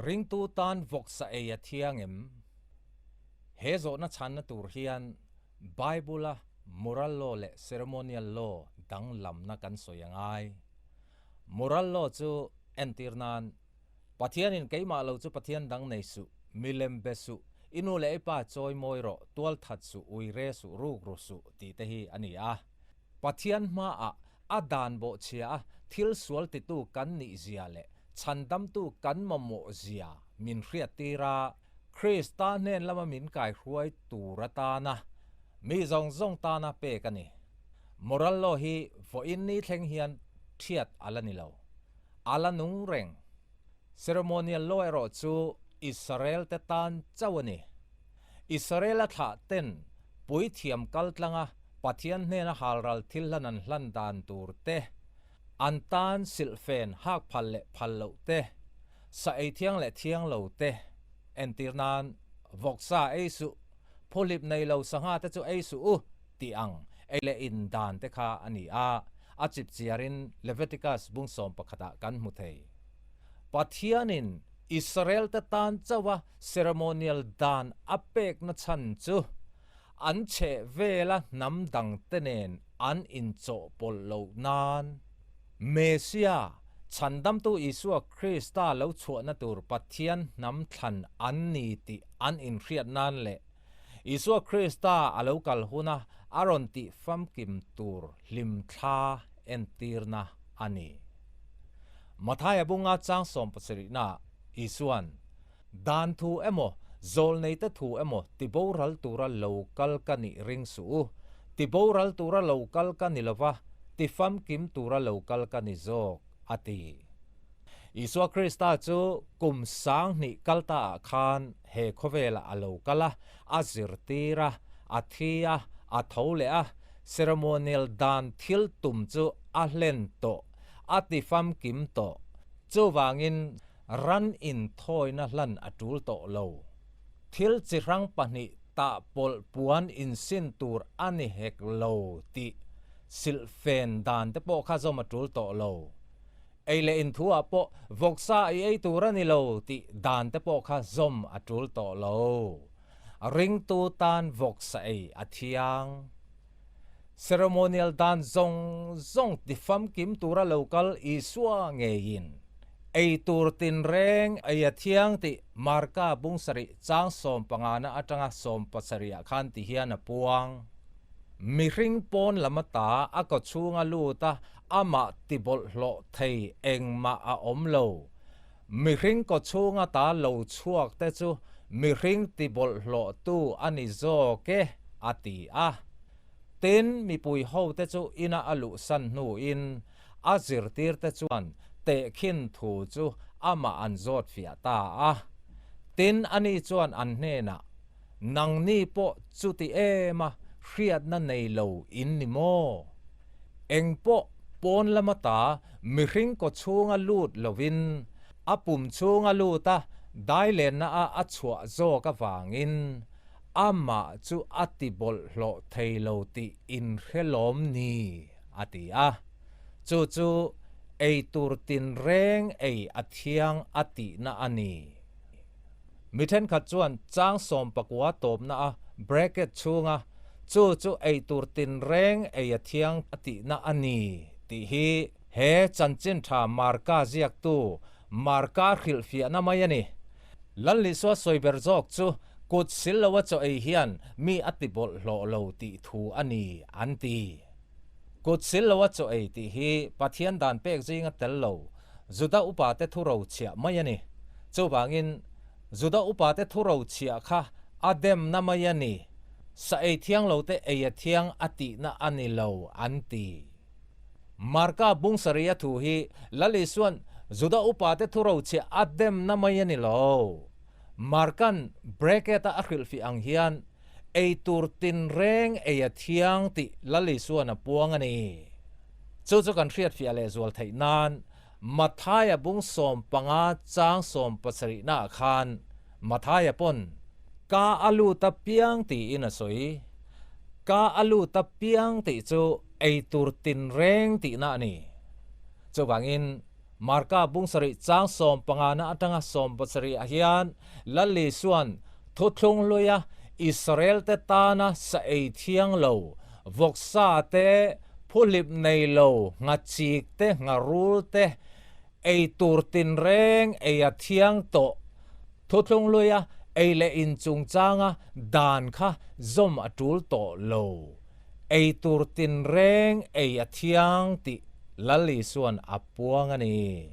Ringtu tan vawksa ei a thiang em? He zawhna chhanna tur hian Bible-a moral law leh ceremonial law danglamna kan sawi a ngai. Moral law chu entir nan, Pathianin keimah lo chu Pathian dang nei suh, milem be suh, i nu leh i pa chawi mawi rawh, tual that suh, ui re suh, ruk ru suh tih te hi a ni a. Pathian hmaah a dan bawhchhia a thil sual titu kan nih zia leh chhandamtu kan mamawh zia min hriattir a, Krista hnen lama min kaihruai tur atana mi zawng zawng tana pek a ni. Moral law hi vawiin ni thleng hian thiat a la ni lo. A la nung reng. Ceremonial law erawh chu Israel te tan chauh a ni. Israel a thlah ten puithiam kal tlanga Pathian hnena halral thil hlan an hlan dan tur te, an tan silhfen hak phal leh phal loh te, sa ei thiang leh thiang lo te, entir nan vawksa ei suh, phuhlip nei lo sangha te chu ei suh u tih ang ei leh in dan te kha a ni a, a chip chiarin Leviticus bung sawm pakhatah kan hmu thei. Pathianin Israel te tan chauha ceremonial dan a pekna chhan chu an chheh vela hnam dangte nen an inchawhpawlh loh nan Messia, Chhandamtu Isua Krista lo chhuahna tur Pathian hnam thlan an ni tih an inhriat nan leh Isua Krista a lo kal huna a rawn tih famkim tur hlimthla entirna a ni. Mathaia bunga chang sawmpasarihnaah Isua'n, Dan thu emaw, zawlneite thu emaw ti boral tura lo kal ka nih ring suh u. Ti boral tura lo kal ka ni lova, ti famkim tura lo kal ka ni zawk, a ti. Isua Krista chu kum sanghnih kal ta ah khan he khawvelah a lo kal a, a zirtir a, a thi a, a tho leh a, ceremonial dan thil tum chu a hlen tawh, a ti famkim tawh. Chuvangin Ran inthawina hlan a tul tawh lo. Thil chi hrang pahnih tah pawlh puan insin tur a ni hek lo tih silhfen dan te pawh kha zawm a tul tawh lo. Ei leh inthuah pawh vawksa i ei tur a ni lo tih dan te pawh kha zawm a tul tawh lo. Ringtu tan vawksa ei a thiang. Ceremonial dan zawng zawng tifamkim tura lo kal Isua ngeiin ei tur tinreng ei a thiang tih Marka bung sarih chang sawmpangana atanga sawmpasarihah khan ti hian a puang. Mihring pawn lam ata a kaw chhunga lut a amah tibawlhhlawh thei engmah a awm lo. Mihring kaw chhunga ta lo chhuak te chu mihring tibawlhhlawhtu a ni zawk e, a ti a. Tin, mipui hote chu ina a luhsan hnuin a zirtirte chuan tehkhin thu chu amah an zawt fiah ta a. Tin, ani chuan an hnenah, Nangni pawh chuti ema hriatna nei lo in ni maw? Eng pawh pawn lama ta mihring kaw chhunga lut lovin a pum chhunga lut a dailenna a a chhuah zawk avangin amah chu a ti bawlhhlawh thei lo tih inhre lawm ni? a ti a. Chu chu ei tur tinreng ei a thiang a tihna a ni. Mi thenkhat chuan chang sawmpakua tawpna a bracket chhunga chu chu eitur tinreng ei a thiang a tihna a ni tih hi he chanchin tha Marka ziaktu Marka hrilhfiahna mai a ni. Lallisua sawi ber zawk chu kut sil loa chaw ei hian mi a ti bawlhhlawh lo tih thu a ni an ti. Kut sil loa chaw ei tih hi Pathian dan pek zinga tel lo Juda upate thu rochhiah mai a ni. Chuvangin, Juda upate thu rochhiah kha a demna mai a ni. Sa ei thiang lote ei a thiang a tihna a ni lo, an ti. Marka bung sarih a thu hi Lal Isua'n Juda upate thu rochhiah a demna mai a ni lo. Marka'n bracket-a a hrilhfih ang hian ei tur tinreng ei a thiang tih Lal Isua'n a puang a ni. Chu chu kan hriatfiah leh zual theih nan Mathaia bung 15 chang 70 ah khan Mathaia pawn Ka a lut a piang tiin a sawi. Ka a lut a piang tih chu ei tur tinreng tihna a ni. Chuvangin. Marka bung sarih chang sawmpangana atanga sawmpasarih ah hian Lal Isua'n thuthlung hluia Israel-te tana sa ei thiang lo, vawksa te, phuhlip nei lo, nghachik te, ngharul te, ei tur tinreng ei a thiang tawh. Thuthlung hluia ei leh in chungchanga dan kha zawm a tul tawh lo. Ei tur tinreng ei a thiang tih Lal Isua'n a puang a ni.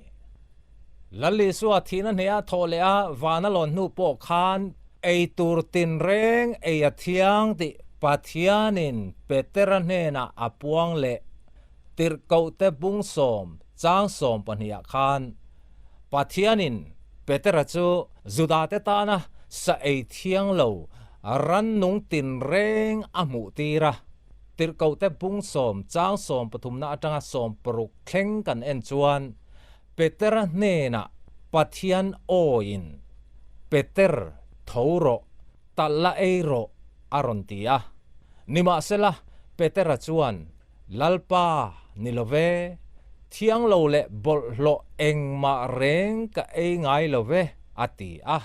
Lal Isua thihna hneha thawh leh a van a lawn hnu pawh khan ei tur tinreng ei a thiang tih Pathianin Petera hnenah a puang leh Tirhkohte bungsawm chang 12ah khan Pathianin Petera chu Judate tana sa ei thiang lo rannung tinreng a hmuh tir a. Tirhkohte bung sawm chang sawmpathumna atanga sawmparuk thleng kan en chuan Petera hnenah Pathian awiin, Peter, tho rawh, talh la ei rawh, a rawn ti a. Nimahsela, Petera chuan, Lalpa, ni lo ve, thiang lo leh bawlhhlawh engmah reng ka ei ngai lo ve, a ti a.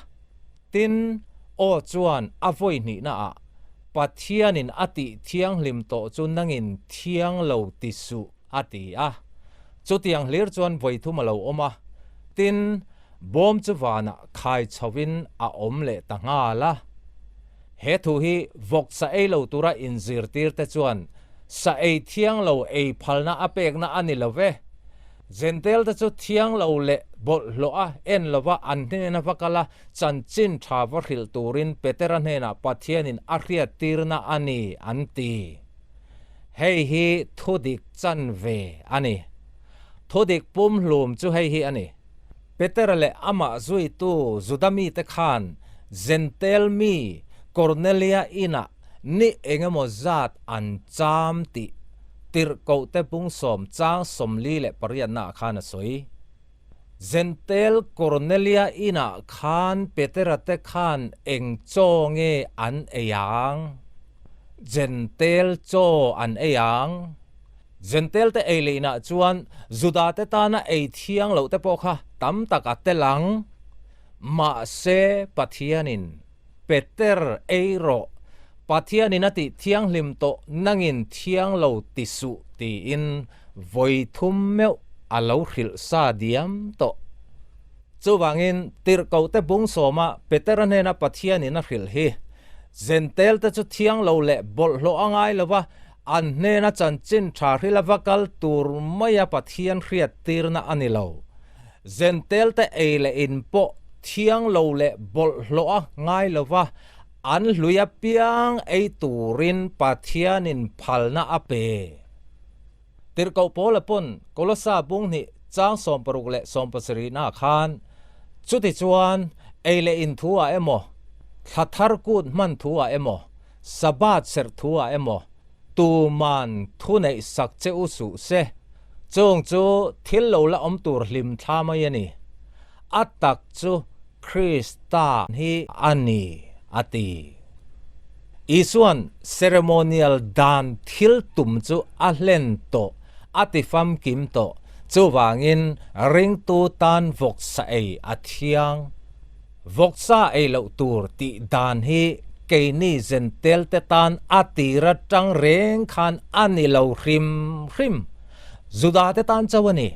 Tin, aw chuan a vawi hnihnaah, Pathianin a tih thianghlim tawh chu nangin thiang lo ti suh, a ti a. Chutiang hlir chuan vawi thum a lo awm a. Tin, bawm chu vanah khai chhovin a awm leh ta nghal a. He thu hi vawk sa ei lo tura inzirtir te chuan sa ei thiang lo ei phalna a pekna a ni lo ve. Zentel te chu thiang lo leh bawlhhlawh a en lova an hnena va kal a, chanchin tha va hrilh turin Petera hnenah Pathianin a hriattirna a ni an ti. Hei hi thudik chanve a ni. Thudik pumhlum chu hei hi a ni. Petera leh amah zuitu Juda mite khan Zentel mi Kornelia inah ni engemaw zat an cham tih Tirhkohte bungsawm chang 48naah khan a sawi. Zentel Kornelia inah khan Petera te khan eng chaw nge an ei ang? Zentel chaw an ei ang? Zentel te ei leh inah chuan Juda te tana ei thiang loh te pawh kha tam tak a tel ang. Mahse Pathianin, Peter, ei rawh, Pathianin a tih thianghlim tawh nangin thiang lo ti suh tiin vawi thum meuh a lo hrilh sa diam tawh. Chuvangin Tirhkohte bung sawma Petera hnena Pathianin a hrilh hi, Zentel te chu thiang lo leh bawlhhlawh a ngai lo va, An hnena chanchin tha hrila va kal tur maia Pathian hriattirna a ni lo. Zentelte ei leh in pawh thiang lo leh bawlhhlawh a ngai lo va, an hlui apiang ei turin Pathianin phalna a pe. Tirhkoh Paula pawn Kolosa bung hnih chang 60 leh 70 khan, Chutichuan, ei leh in thu ah emaw, thla thar kut hman thu ah emaw, Sabbath serh thu ah emaw tuman thu neih sak che u suh se, chung chu thil lo la awm tur hlim thla mai a ni. A tak chu Krista hi a ni, a ti. Isua'n ceremonial dan thil tum chu a hlen tawh, a ti famkim tawh, chuvangin ringtu tan vawksa ei a thiang. Vawksa ei loh tur tih dan hi keini zentel te tan a tir atang reng khan a ni lo hrim hrim. Juda te tan chauh a ni.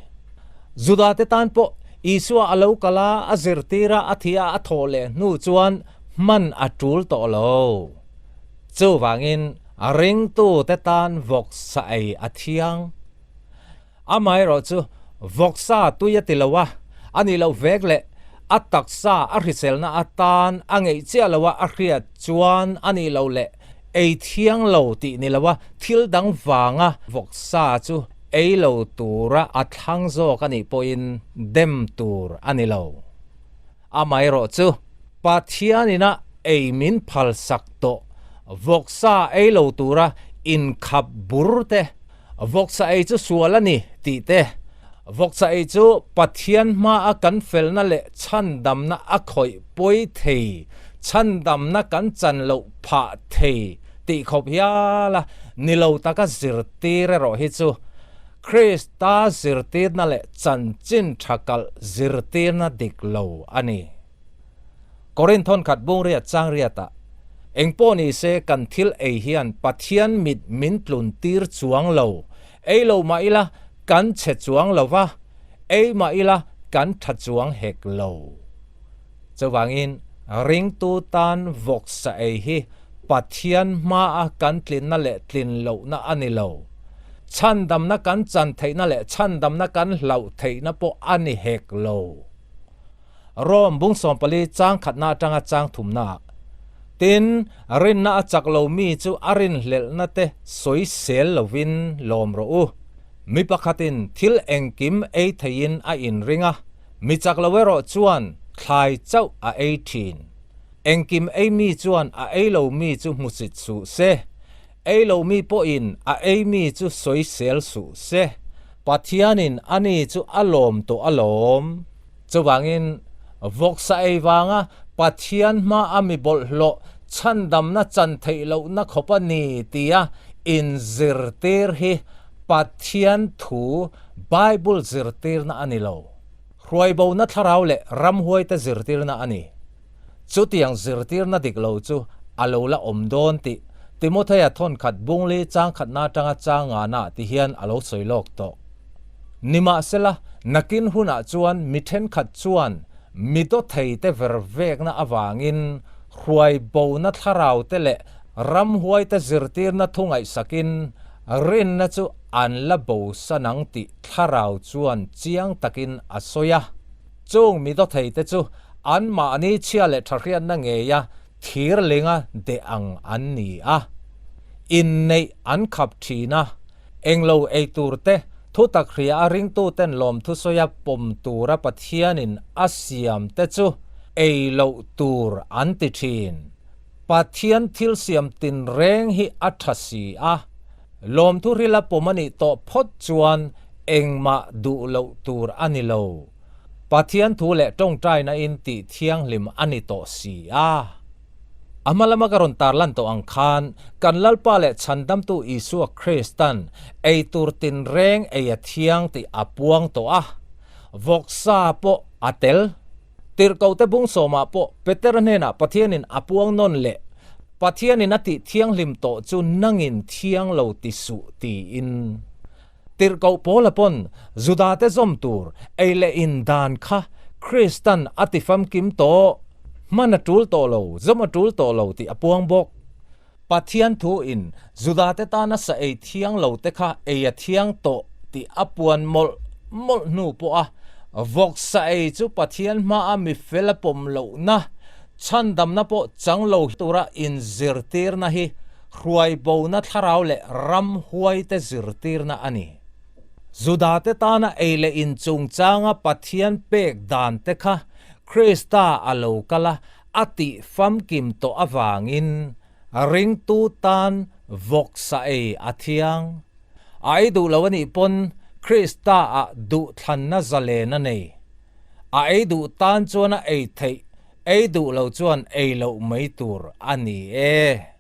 Juda te tan pawh Isua a lo kal a, a zirtir a, a thih a, a thawh leh hnu chuan hman a tul tawh lo. Chuvangin ringtu te tan vawksa ei a thiang. Amaherawhchu, vawksa tui a ti lo a, a nih loh vek leh a taksa a hriselna atan a ngeih chiah lo a a hriat chuan a nih loh leh ei thiang lo tih ni lo a, thil dang vanga vawksa chu ei lo tura a thlang zawk a nih pawhin dem tur a ni lo. Amaherawhchu, Pathianina ei min phalsak tawh vawksa ei lo tura inkhap bur te, Vawksa ei chu sual a ni tih te, vawksa ei chu Pathian hmaa kan felna leh chhandamna a khawih pawi thei, chhandamna kan chan loh phah thei tih khawp hial a ni lo taka zirtir erawh hi chu. Krista zirtirna leh chanchin tha kalh zirtirna dik lo a ni. Korinth thawnkhat bungriat changriatah, Engpawh ni se kan thil ei hian Pathian mit min tlun tir chuang lo, ei lo mah ila kan chhe chuang lo va, ei mah ila kan tha chuang hek lo. Chuvangin ringtu tan vawksa ei hi Pathian hmaa kan tlinna leh tlin lohna a ni lo. Chhandamna kan chan theihna leh chhandamna kan hlauh theihna pawh a ni hek lo. Rome bung 14 chang khatna atanga chang thumnaah, Tin, rinna a chak lo mi chu a rinhlelhna te sawisel lovin lawm rawh u. Mi pakhatin thil engkim ei theiin a inring a, mi chak lo erawh chuan thlai chauh a ei thin. Engkim ei mi chuan a ei lo mi chu hmusit suh se. Ei lo mi pawhin a ei mi chu sawisel suh se. Pathianin ani chu a lawm tawh alawm. Chuvangin, vawksa ei vanga Pathian hma a mi bawlhhlawh chhandamna chan theih lohna khawp a ni tia inzirtir hi Pathian thu Bible zirtirna a ni lo. Hruaibona thlarau leh ramhuaite zirtirna a ni. Chutiang zirtirna dik lo chu a lo la awm dawn tih Timothea thawnkhat bungli changkhatna atanga chang ngana ti hian a lo sawi lawk tawh. Nimahsela, nakin hunah chuan mi thenkhat chuan mi dawthei te ver vekna avangin hruai bona thlarau te leh ramhuai te zirtirna thu ngaihsakin rinna chu an la bosan ang tih thlarau chuan chiang takin a sawi a. Chung mi dawthei te chu anmahni chhia leh tha hriatna ngeia thir linga deh ang an ni a. Inneih an khap thin a, englo ei tur te, thutak hria a ringtuten lawmthu sawia pawm tura Pathianin a siam te chu ei loh tur an ti thin. Pathian thil siam tinreng hi a tha si a, lawmthu hrila pawm a nih tawh phawt chuan engmah duh loh tur a ni lo. Pathian thu leh tawngtaina in tih thianghlim a ni tawh si a. A hma lama ka rawn tarlan tawh ang khan kan Lalpa leh Chhandamtu Isua Kristan ei tur tinreng ei a thiang tih a puang tawh a, vawksa pawh a tel. Tirhkohte bung sawmah pawh Petera hnenah Pathianin a puang nawn leh Pathianin a tih thianghlim tawh chu nangin thiang lo ti suh tiin. Tirhkoh Paula pawn Judate zawm tur ei leh in dan kha Kristan a ti famkim tawh, hman a tul tawh lo, zawm a tul tawh lo tih a puang bawk. Pathian thu in Judate tana sa ei thiang lo te kha ei a thiang tawh tih a puan mawlh mawlh hnu pawh a vawk sa ei chu Pathian hmaa mi fel a pawm lohna, chhandamna pawh chang lo tura inzirtirna hi hruaibona thlarau leh ramhuaite zirtirna a ni. Judate tana ei leh in chungchanga Pathian pek dan te kha Krista a lo kal a, a tih famkim tawh avangin ringtu tan vawksa ei a thiang. A ei duh lo a nih pawn Krista ah duhthlanna zalen a nei. A ei duh tan chuan a ei theih, ei duh lo chuan ei loh mai tur a ni e.